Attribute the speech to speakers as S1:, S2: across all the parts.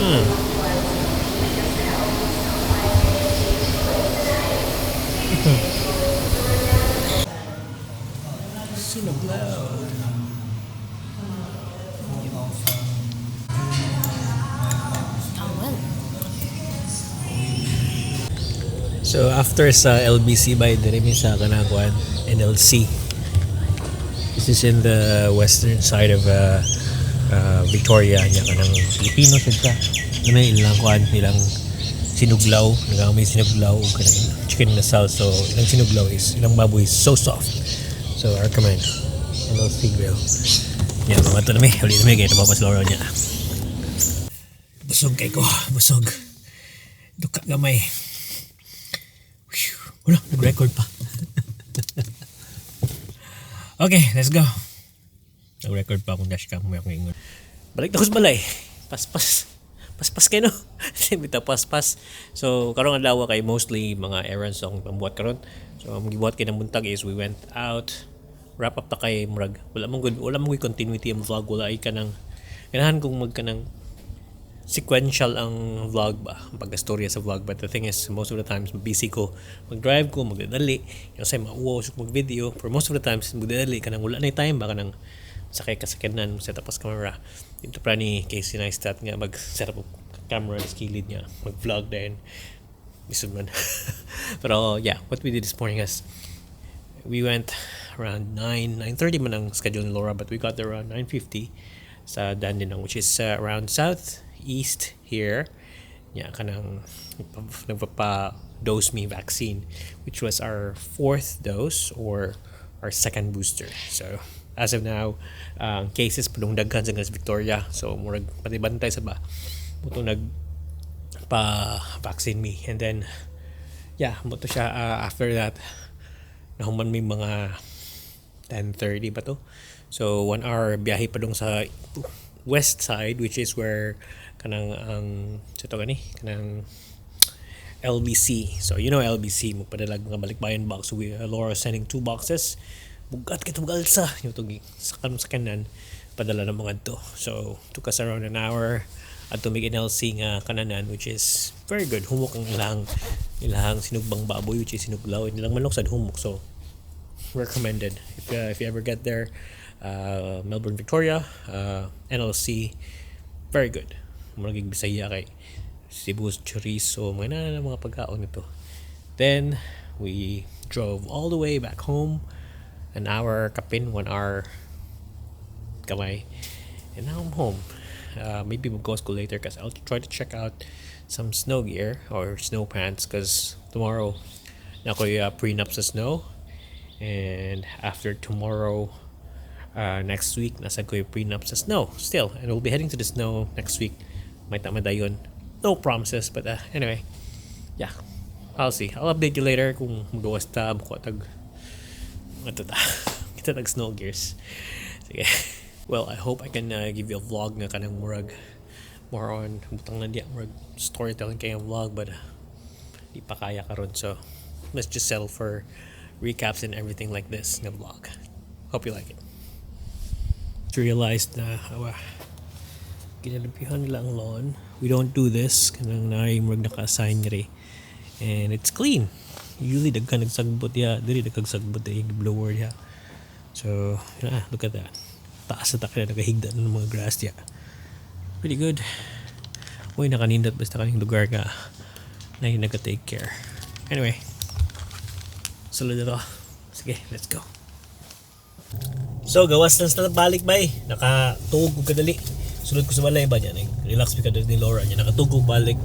S1: Sinuglaw.
S2: Oh, well.
S1: So after sa LBC by diri mi sa kanang kuan NLC. This is in the western side of Victoria nya kanang Pilipino sad siya. Ano may ilang kuan ilang sinuglaw, nagamay sinuglaw ug kanang chicken inasal. So ilang sinuglaw is ilang baboy is so soft. So I recommend NLC Grill. Yeah, mga to na mi, uli na mi kay pa si Laura niya. Busog kay ko, busog. Duka gamay. Whew. Wala, nag-record pa. Okay, let's go. Nag-record pa akong dashcam. May akong ingon. Balik na ko sa balay. Paspas. Paspas kayo, no? Bitaw paspas. So, karong adlaw kay mostly mga errands akong pambuhat karon. So, ang gibuhat kay ng buntag is we went out, wrap up ta kay murag wala man good, wala man good continuity ang vlog, wala ay kanang ganahan kong mag kanang sequential ang vlog ba, ang pagkastorya sa vlog. But the thing is, most of the times busy ko, mag-drive ko, magdadali yung say mauwaw sa mag-video. For most of the times magdadali ka nang wala na time ba, kanang sakay ka sa sakyanan, set up as camera dito pa ni Casey Neistat nga mag set up og camera sa kilid niya, mag-vlog din lisod man. Pero yeah, what we did this morning is we went around 9, 9:30 man ang schedule ni Laura, but we got there around 9:50 sa Dandenong, which is around south east here. Yeah, kanang nagpapa dose me vaccine, which was our fourth dose or our second booster. So as of now, ang cases padung daghan sa Victoria, so murag patibantay sa ba mao to nag pa vaccine me. And then yeah, mao to siya. After that, nahuman mi mga 10:30 ba to, so 1 hour biyahe pa dong sa west side, which is where kanang ang sa to gani kanang LBC. So you know LBC mo padalag mga balikbayan box. So we Laura sending two boxes. Bugat kay alsa yung tugi sa kanang sakyanan padala ng mga to. So took us around an hour at mig NLC nga kananan, which is very good. Humok ang ilang sinugbang baboy, which is sinuglaw. Ilang manok sad humok. So recommended if you ever get there, Melbourne, Victoria, NLC, very good. Murag Bisaya kay Cebu's chorizo, mga na mga pagkaon nito. Then we drove all the way back home, an hour kapin, 1 hour gamay, and now I'm home. Maybe we'll go school later because I'll try to check out some snow gear or snow pants because tomorrow na ko prenup sa snow, and after tomorrow, next week nasa ko yung prenup sa snow still, and we'll be heading to the snow next week. May tama dayon, no promises, but anyway, yeah, I'll see. I'll update you later kung magawas ta mukuha tag ato ta kita tag snow gears. Sige. Well, I hope I can give you a vlog nga kanang murag more on butang na diya murag storytelling kay ang vlog, but di pa kaya karon, so let's just settle for recaps and everything like this nga vlog. Hope you like it. To realize na awa ginalimpihan nila ang lawn. We don't do this, kanang naay murag naka-assign ri and it's clean. Usually daghan nagsagbot diha diri, daghan sagbot eh blower diha. So yeah, look at that, taas na takya, nagahigda na ng mga grass diha. Pretty good. Uy, nakanindot basta kaning lugar nga na yung nag-take care. Anyway, sulod na to. Sige, let's go. So, gawas na sa balik bay. Nakatuog ko kadali. Sulod ko sa balay ba niya. Relax mi kadali ni Laura niya. Nakatuog ko balik.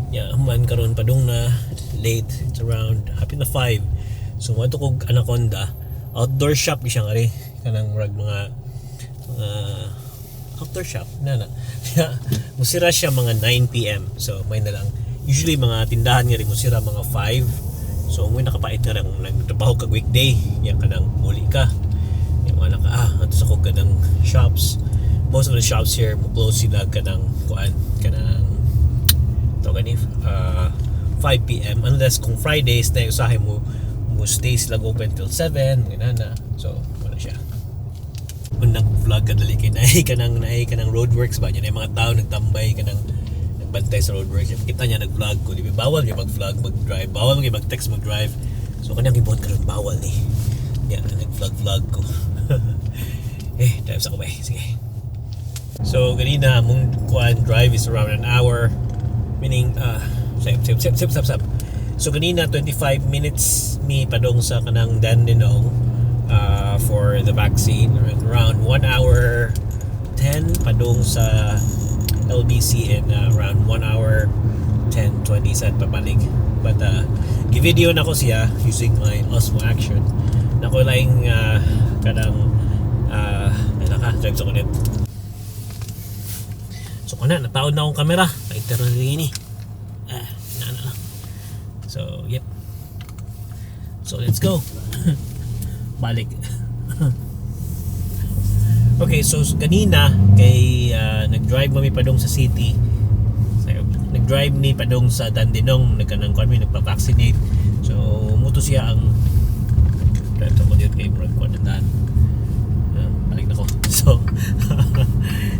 S1: Niya, man karon padung na late. It's around happy na 5. So, mo ko Anaconda. Outdoor shop siya nga rin. Kanang murag mga outdoor shop na na. Musira siya mga 9 p.m. So, may na lang. Usually mga tindahan nga rin musira mga 5. So, mo nakapait nga lang kung nagtrabaho kag weekday, yan ka nang muli ka. Yung mga naka ato sa kog kanang shops. Most of the shops here mo close sila kanang kuan kanang to gani 5 p.m. unless kung Fridays na usahay mo mo stay sila open till 7 mga na. So, wala siya. Unang vlog kadali kay naay kanang roadworks ba niya, mga tao nagtambay kanang nag Nagbantay sa roadworks. Kita niya nag-vlog ko. Di ba bawal niya mag-vlog, mag-drive. Bawal niya mag-text, mag-drive. So kanyang gibuhat karon, bawal ni. Niya nag-vlog-vlog ko. Eh, drive sa ko ba eh. Sige. So ganina among kuan drive is around an hour, meaning sap sap sap sap sap sap. So ganina 25 minutes mi padong sa kanang Dandenong for the vaccine, around 1 hour 10 padong sa LBC and around 1 hour 10 20 sa pabalik. But gi-video na ko siya using my Osmo Action. Nako laing kanang naka drive sa kulit. So kana nataod na akong kamera. Painter na din ini. Ah, na na lang. So, yep. So let's go. Balik. Okay, so ganina kay nag-drive mami padong sa city. So, nag-drive mi padong sa Dandenong, nagkanang kuan mi, nagpa-vaccinate. So muto siya ang drive sa ko dito kay murag kuan na daan. Ah, balik na ko.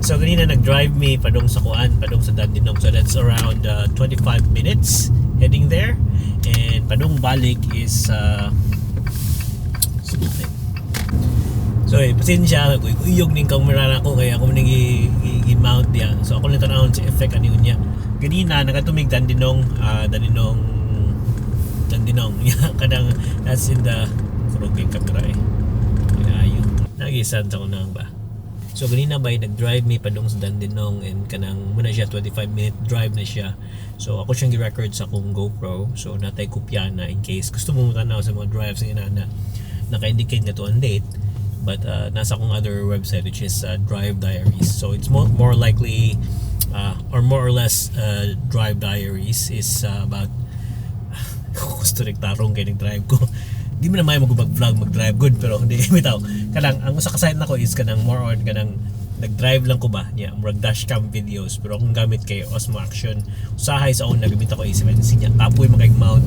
S1: So ganina nag-drive mi padong sa kuan, padong sa Dandenong. So that's around 25 minutes heading there. And padong balik is so, eh, pasensya, uyog ning camera na ako kaya ako ning i-mount diya. So ako lang tanawon sa effect ani unya. Ganina nakatumig Dandenong, Dandenong Dandenong. Yeah, kanang that's in the kurog kay camera eh. Ayo. Nagisan sa ko nang ba. So ganina ba nag-drive mi padung sa Dandenong and kanang muna siya 25-minute drive na siya. So ako siyang gi-record sa akong GoPro. So natay kopya na in case gusto mo tanaw sa mga drives nga na naka-indicate nga to ang date, but nasa akong other website, which is Drive Diaries. So it's more likely or more or less Drive Diaries is about gusto nagtarong kay nag-drive ko. Di mo na may mag-vlog, mag-drive good, pero hindi bitaw. Kanang ang usa ka site nako is kanang more on kanang nag-drive lang ko ba niya, murag dashcam videos, pero akong gamit kay Osmo Action. Usahay sa una gamit ako A7C niya, kapoy man kay mount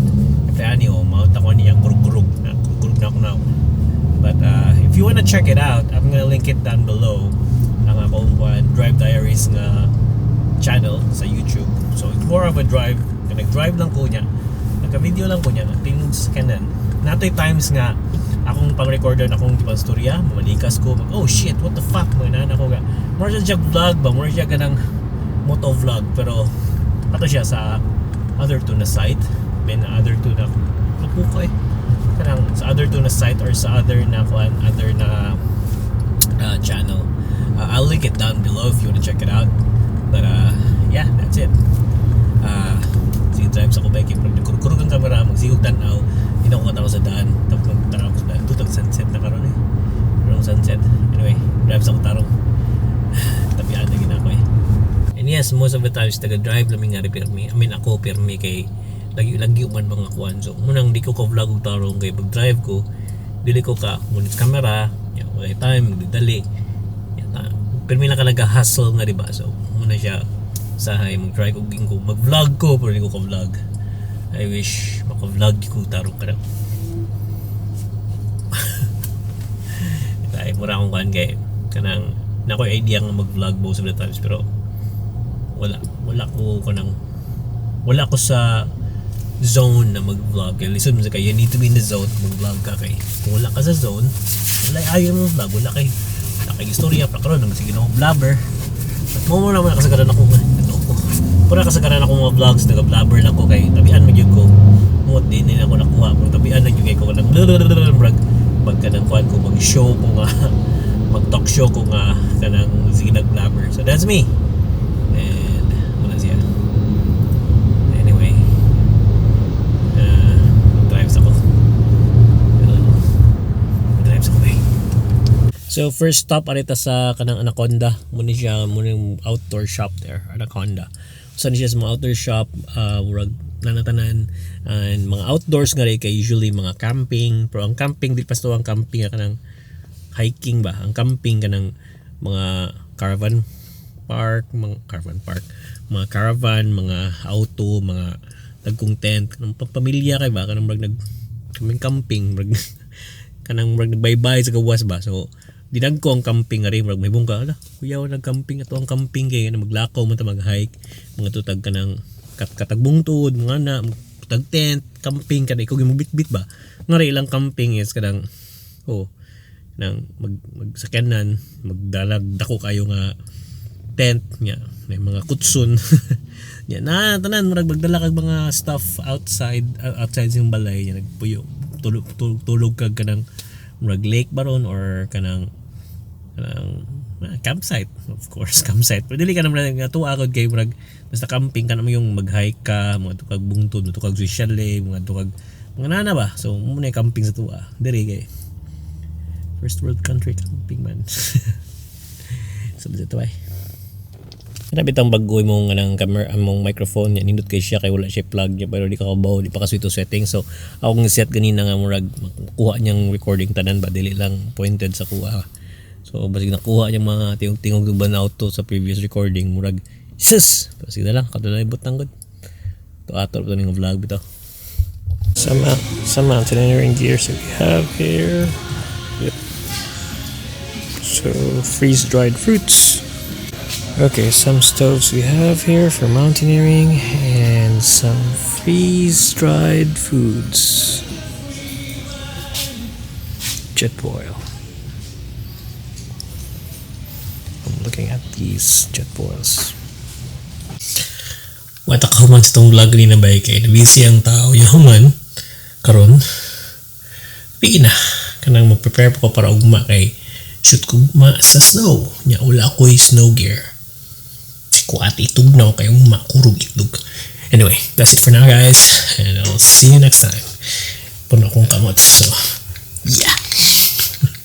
S1: kaya ani oh, mount ako niya, kurug-kurug na, kurug na ako na. But if you wanna check it out, I'm gonna link it down below, ang akong Drive Diaries nga channel sa YouTube. So it's more of a drive, nag-drive lang ko niya. Nagka-video lang ko niya, tingog sa kanan. Natoy times nga akong pang-recorder na akong ipang-storya, mamalikas ko, mag, "Oh shit, what the fuck," mga nana ko ga. More siya vlog ba, more siya ganang moto vlog, pero ato siya sa other two na site, may na other two na nakuko eh. Kanang sa other two na site or sa other na kuan, other na channel. I'll link it down below if you wanna check it out. But yeah, that's it. Sige, drive sa ko bike, pero nagkurog ang camera, magsigog tanaw, hindi na ko katanaw sa daan. Tapos magtanaw ko sa daan. Tutang sunset na karon eh. Pero sunset. Anyway, drive sa ko tarong. Tabian na gina ko eh. And yes, most of the times taga-drive lang nga pirmi. I mean, ako pirmi kay lagi-lagi man mga kuan. So, munang di ko ka vlog og tarong kay pag-drive ko, dili ko ka ngunit camera, ya, wala time, magdali. Ya, ta, pirmi lang ka nag-hustle nga, di ba? So, muna siya sahay mag-try ko ko mag-vlog ko pero di ko ka-vlog. I wish maka-vlog ko tarong ka na. Ay, mura akong kuan kay kanang na ko idea nga mag-vlog most of the times, pero wala ko kanang wala ko sa zone na mag-vlog. Kaya listen mo sa kay you need to be in the zone mag-vlog ka, kay kung wala ka sa zone, wala ayaw mo vlog, wala kay istorya pa karon nang sige na akong blabber. At mo naman kasagaran ako ano ko. Pura kasagaran ako mga vlogs naga-blabber lang ko kay tabian man gyud ko. Mot din din ako nakuha pero tabian lang gyud kay ko kanang murag mag kanang kuan ko, mag-show ko nga, mag-talk show ko nga kanang sige nag-blabber. So that's me. And wala siya. Anyway, drive sa ko. Drive sa ko eh. So first stop arita sa kanang Anaconda. Muna siya, muna yung outdoor shop there, Anaconda. So ni siya sa mga outdoor shop, murag nanatanan and mga outdoors nga rin kay usually mga camping, pero ang camping di pa ang camping nga kanang hiking ba, ang camping kanang mga caravan park, mga caravan park, mga caravan, mga auto, mga tagkong tent, kanang pamilya kay ba, kanang murag nag kaming camping, murag kanang murag nagbaybay sa gawas ba. So Dinagko ang camping ari, murag mahibong ka, ala, kuyaw nag-camping ato ang camping kay ano, maglakaw man ta, mag-hike, mga tutag ka ng katagbong tuod, mga na tag tent, camping kada ikaw bitbit ba. Ngari ilang camping is kanang oh nang magsakyanan, magdalag dako kayo nga tent nya, may mga kutsun nya na tanan, murag magdala kag mga stuff outside outside sa imong balay nya, nagpuyo, tulog tulog, tulog kag kanang murag lake baron or kanang kanang campsite, of course, campsite. Pero dili ka naman nga tuwa kod kay murag basta camping ka naman yung mag-hike ka, mga tukag bungtod, mga tukag chalet, mga tukag mga nana ba. So mo na yung camping sa tuwa diri kay first world country camping man. So dito ay kana bitang bago imong anang camera, among microphone niya, nindot kay siya kay wala siya plug niya, pero di ka kabaw, di pa kasi ito setting. So akong set ganina nga murag makuha niyang recording tanan ba, dili lang pointed sa kuha. So basig nakuha niya mga tingog-tingog ba na auto sa previous recording, murag sus, basig na lang kadto butang gud to ato to ning vlog bitaw. Some mountaineering gears that we have here. Yep. So freeze dried fruits. Okay, some stoves we have here for mountaineering and some freeze dried foods. Jetboil. I'm looking at these Jetboils. Wala ka human sa itong vlog ni na ba kay busy ang tao yung human karon. Pigi na kanang mag-prepare pa ko para ugma kay shoot ko ugma sa snow. Nya wala ko'y snow gear. Kuat itugnaw kay ugma kurog itlog. Anyway, that's it for now, guys, and I'll see you next time. Puno akong kamot. So, yeah.